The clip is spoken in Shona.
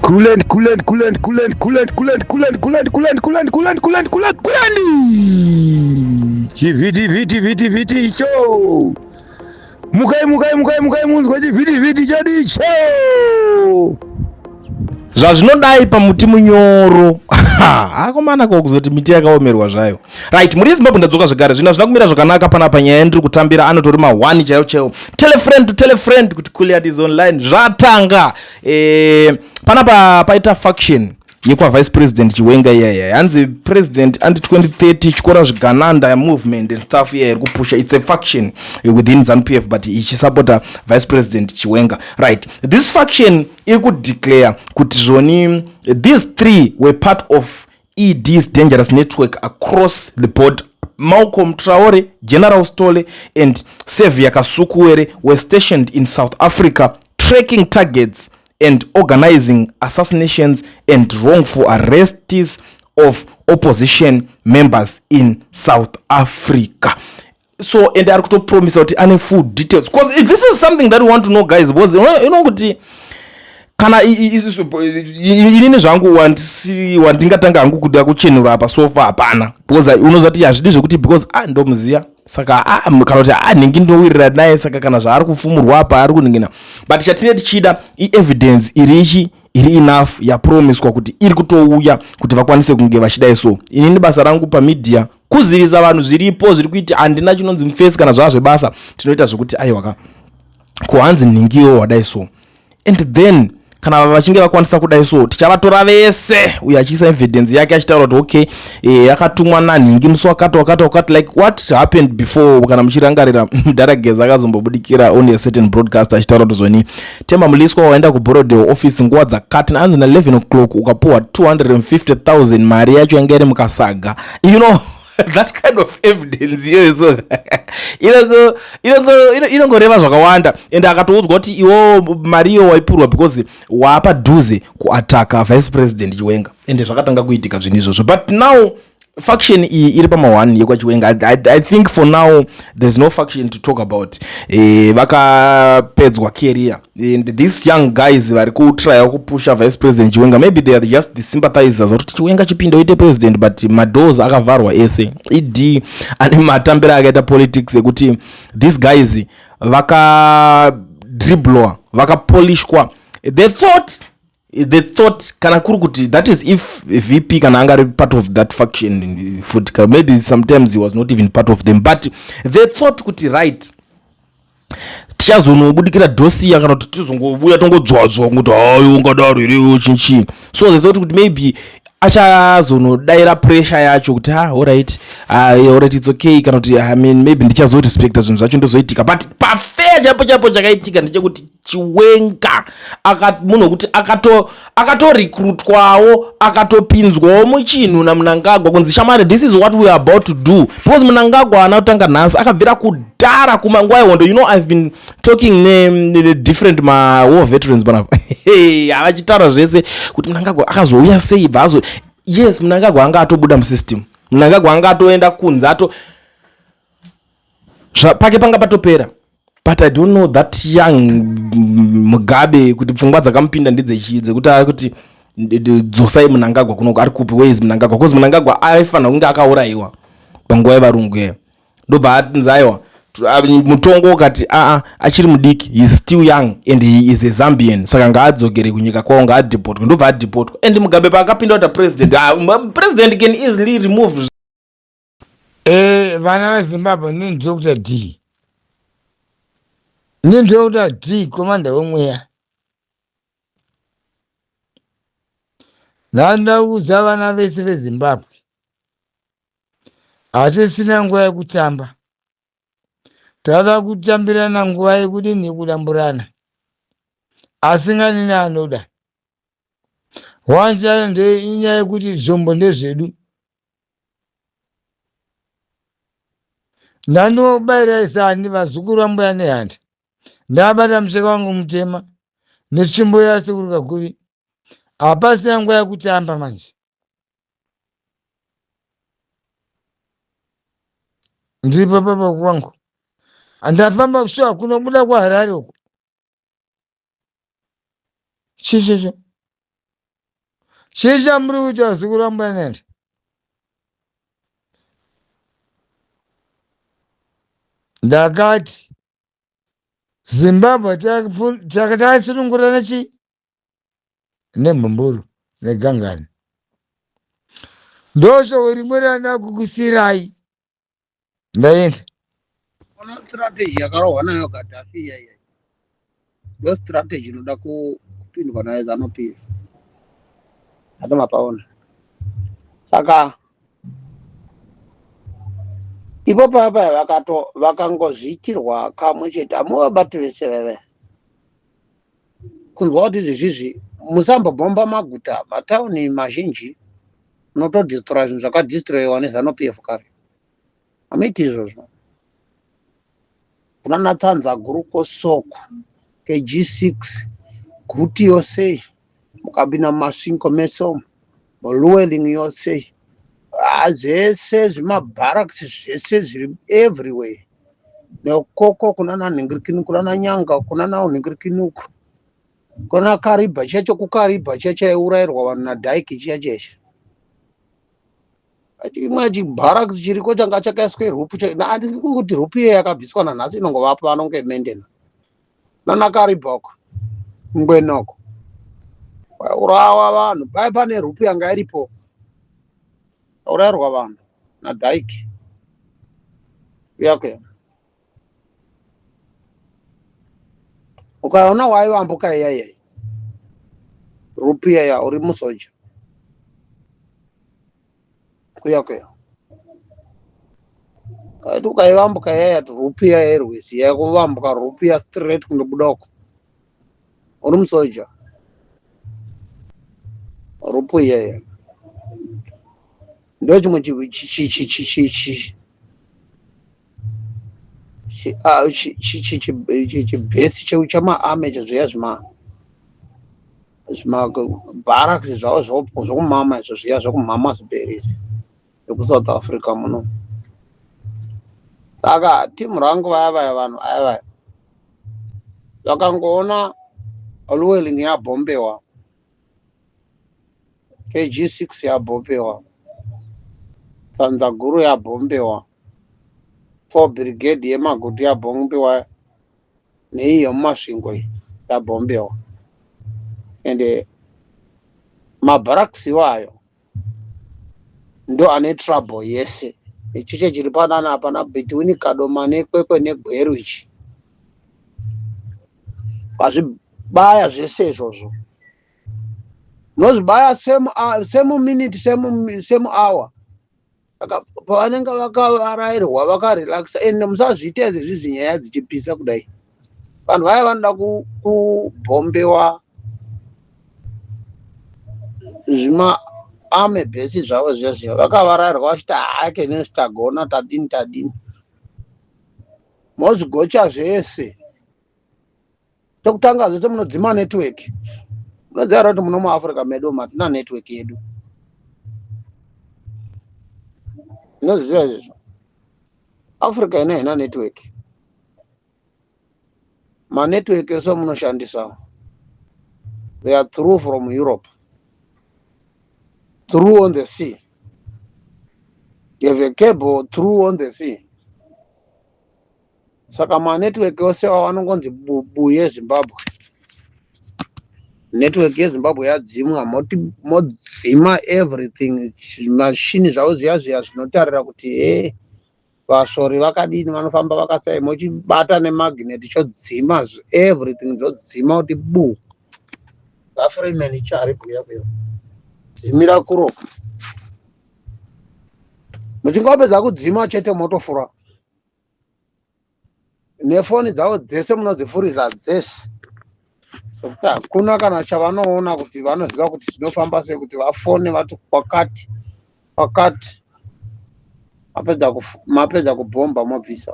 Coolant, coolant, coolant, coolant, coolant, coolant, coolant, coolant, coolant, coolant, coolant, coolant, coolant, coolant. Chivhiti vhiti vhiti vhiti icho. Mukai mukai mukai mukai munzwe chivhiti vhiti chedu icho. Zvazvinodai pamuti munyoro. Akomana ko kuzoti miti yakaomerwa zvayo. Right, muri Zimbabwe ndadzoka zvekare. Zvino hazvina kumira zvakanaka panapa nyaya yandiri kutambira anotori ma 1 chaiyo chaiyo. Tell a friend to tell a friend kuti Kuliat is online. Zvatanga. Eh, panapa paita faction yekwa vice president Chiwenga iya iya. Hanzi president anti 2030 chikora zvigananda movement and stuff iya iri kupusha. It's a faction within ZANU PF but ichisupporta vice president Chiwenga. Right. This faction iri kudeclare kuti zvoni these three were part of ED's dangerous network across the board. Malcolm Traore, General Stole and Saviour Kasukuwere were stationed in South Africa tracking targets and organizing assassinations and wrongful arrests of opposition members in South Africa. So and ari kutopromisa kuti ane full details because this is something that we want to know guys, because you know kuti kana inini zvangu wandingatanga hangu kuda kuchenura apa sofa hapana, because unoziva kuti hazvidi zvekuti because ah ndomuziya saka ah, kana kuti ah nhingi ndowirira naye, saka kana zvaari kufumurwa apa ari kuningina, but chatine tichida ievidence irichi iri enough yapromiswa kuti iri kutouya kuti vakwanise kunge vachidai. So inini basa rangu pamedia kuzivisa vanhu zviripo zviri kuiti, handina chinonzi mufesi kana zvava zvebasa tinoita zvekuti aiwaka kuhanzi nhingiwo wadai. So and then kana vachinge vakwanisa kudai so tichavatora vese, uyo achiisa evidence yake achitaura kuti okay, yakatumwa nanhingi musi wakati wakati wakati, like what happened before. Kana muchirangarira, mudhara Geza akazombobudikira on a certain broadcast achitaura kuti zvoni Temba Mliswa waenda kuBorrowdale office nguva dzakati anzi na11 o'clock ukapuhwa 250 000, mari yacho yanga iri mukasaga, you know that kind of evidence iyoyo. So inongoreva zvakawanda and akatoudzwa kuti iwo mari iyo waipurwa because waapadhuze kuataka vice president Chiwenga, ende zvakatanga kuitika zvinhu izvozvo. But now faction iyi iri pama1 yekwaChiwenga. I think for now there's no faction to talk about. Vakapedzwa career and these young guys vari kutrya kupusha vice president Chiwenga, maybe they are just the sympathizers kuti Chiwenga chipinda uite president, but madoors akavharwa ese. ED ane matambiro akaita politics ekuti these guys vakadriblwa, vakapolishwa. They thought kana kuri kuti that is if VP kana anga ari part of that faction futi, maybe sometimes he was not even part of them, but they thought kuti right, tichazonobudikira dossier kana kuti tizongobuya tongodzwadzwa kuti hayi ungadaro here chinchii. So they thought kuti maybe achazonodaira pressure yacho kuti ah, alright, alright, it's okay, kana kuti I mean, maybe ndichazorespecta zvinhu zvacho ndozoitika. But pafair chapo chapo chakaitika ndechekuti Chiwenga munhu wekuti akatorikrutwawo, akatopinzwawo muchinhu naMunangagwa kunzi shamari, this is what we are about to do, because Munangagwa haana kutanga nhasi, akabvira kudhara kumanguva ehondo. You know, I've been talking ne different mawar veterans panapa havachitaura zvese kuti Munangagwa akazouya sei bva azo. Yes, Munangagwa anga atobuda musystem, Munangagwa anga atoenda kunze ato pake panga patopera, but I don't know that young Mugabe kuti pfungwa dzakamupinda ndedzechii dzekuti ari kuti dzosai Munangagwa kunoko, ari kupi, where is Munangagwa? Because Munangagwa aifanira kunge akaurayiwa panguva yevarungu yeyo, ndobva anzi aiwa, mutongo ukati aa achiri mudiki, he is still young and he is a Zambian, saka ngaadzokere kunyika kwavo, ngaadhipotwe. Ndobva adhipotwa and Mugabe paakapinda kuita president, president can easily remove. Vana veZimbabwe, ndini Dr D, ndini Dr D, commander wemweya. Ndandaudza vana vese veZimbabwe, hatisina nguva yekutamba, tada kutambirana nguva yekudini, yekudamburana. Asinganini anoda wanjana ndeinyaya yekuti zvombo ndezvedu. Ndanobayirai sani vazukuru vambuya nehanda, ndabata museka wangu mutema netsvimbo yasekuru Kaguvi. Hapasina nguva yekutamba manje. Ndiripo papa kwangu, ndafamba shuwa kunobuda kuHarare uko chichicho. Chii chamuri kuita vazukuru vambuya Nehanda? Ndakati Zimbabwe takasunungura nechi nemhumburu negangani. Ndoshoko rimwe randida kukusiirai. Ndaenda. Ona strategy yakarohwa nayo Gaddafi iya iya. Ndo strategy inoda kupindwa nayo Zanu PF. Ati mapaona. Saka ipo papa vakato vakangozviitirwa kamwe chete amuvabati vese veve. Kunzwa kuti izvizvi musambobhomba maguta matauni mazhinji munotodestroya zvinhu zvakadestroyiwa neZanu PF kare. Hamuiti izvozvo. Kunana Tsanza guru kosoko KG6 guti yose mukapinda mumasvingo mese umu muluweling yose zvese zvimabharaks zvese zviri everywhere nekoko kunana nhingirikini kunana nyanga kunana nhingirikini uku kuna karibha chiya chekukaribha chiya chaiurayirwa vanhu nadhaiki chiya cheshe chimwe chibharaks chiriko changa chakaiswa rupu handisi kungoti rupu iye yakabviswa nanhasi inongovapo vanonge mendena nana karibha uko ngwenoko urawa vanhu pai pane rupu yanga iripo urayirwa vanhu nadhaiki uyake ukaona waivambuka iya iya rupu iya uri musoja kuya kuya kaiti ukaivambuka iya rupu iya yerwizi iya kuvambuka rupu iya straight kundobuda uko uri musoja rupu iya iya ndo chimwe chibhesi chemaame zviya zvima zvimabharaks zvavo zvokumama izvo zviya zvokumama zvibheri izvi zvekusouth Africa muno. Saka timu rangu vaya vaya vanhu aya vaya vakangoona Llewellyn yabhombewa KG6 yabhombewa Tsanza guru yabhombewa 4 brigade yemaguti yabhombewa neiyi yemumasvingo iyi yabhombewa ende mabharaks iwayo ndo ane trouble yese ichiche chiri panana pana between Kadoma neKwekwe neGweru ichi vazvibaya zvese izvozvo munozvibaya same, same minute same, same hour. Saka pavanenge vakavarairwa vakarelaxa ende musazviita izvezvi nyaya dzichipisa kudai vanhu vaya vanoda kubhombewa zvimaame bhesi zvavo zviya zviya vakavarairwa vachiti hake nesi tagona tadini tadini mozvigocha zvese chokutanga zvese munodzima network munoziva here kuti muno muafrica medu umu hatina network yedu munoziva izvozvo africa ino haina network manetwork ese munoshandisa they are through from Europe through on the sea. You have a cable through on the sea. Saka manetwork ose awo anongonzi bubu yeZimbabwe. Network yeZimbabwe yadzimwa moti modzima everything zvimashini zvavo zviya zviya zvinotarira kuti he vasori vakadini vanofamba vakasai mochibata nemagnet chodzima everything dzodzima kuti bu zafreeman chari kuya kuya dzimira kuro muchingopedza kudzima chete motofura nefoni dzavo dzese munodzifuriza dzese zvokuti hakuna kana chavanoona kuti vanoziva kuti zvinofamba sei kuti vafone vati kwakati kwakati mapedza kubhomba mobvisa.